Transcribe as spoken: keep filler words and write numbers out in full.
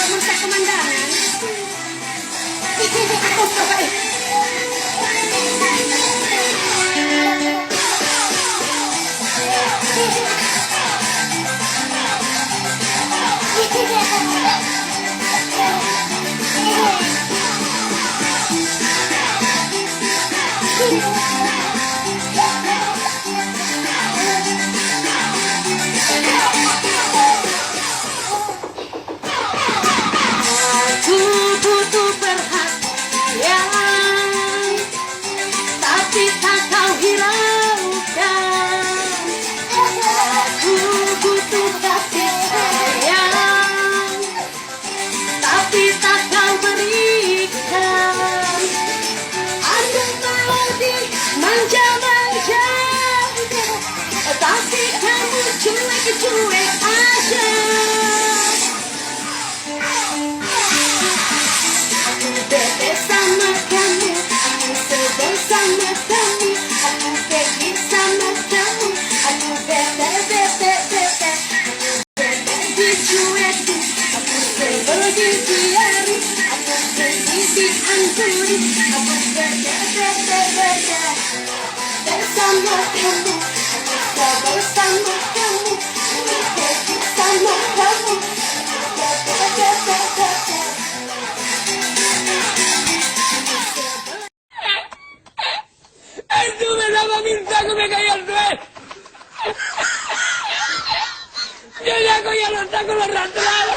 Merusak pemandangan. Aku butuh perhatian, tapi tak kau hiraukan. Aku butuh kasih sayang, tapi tak kau berikan. Aku mau dimanja-manja, tapi kamu cuek-cuek aja. Aku bete sama kamu, aku sebel sama kamu, aku pergi sama kamu, aku bete, bete, bete. Aku bete dicueki, aku sebel dibiari, aku pergi dianturi, aku bete, bete, bete. Bersama kamu, aku sebel sama kamu, aku pergi sama kamu. Itu bersama minta aku mereka yang duit. Jadi aku yang letak aku lerat terlalu.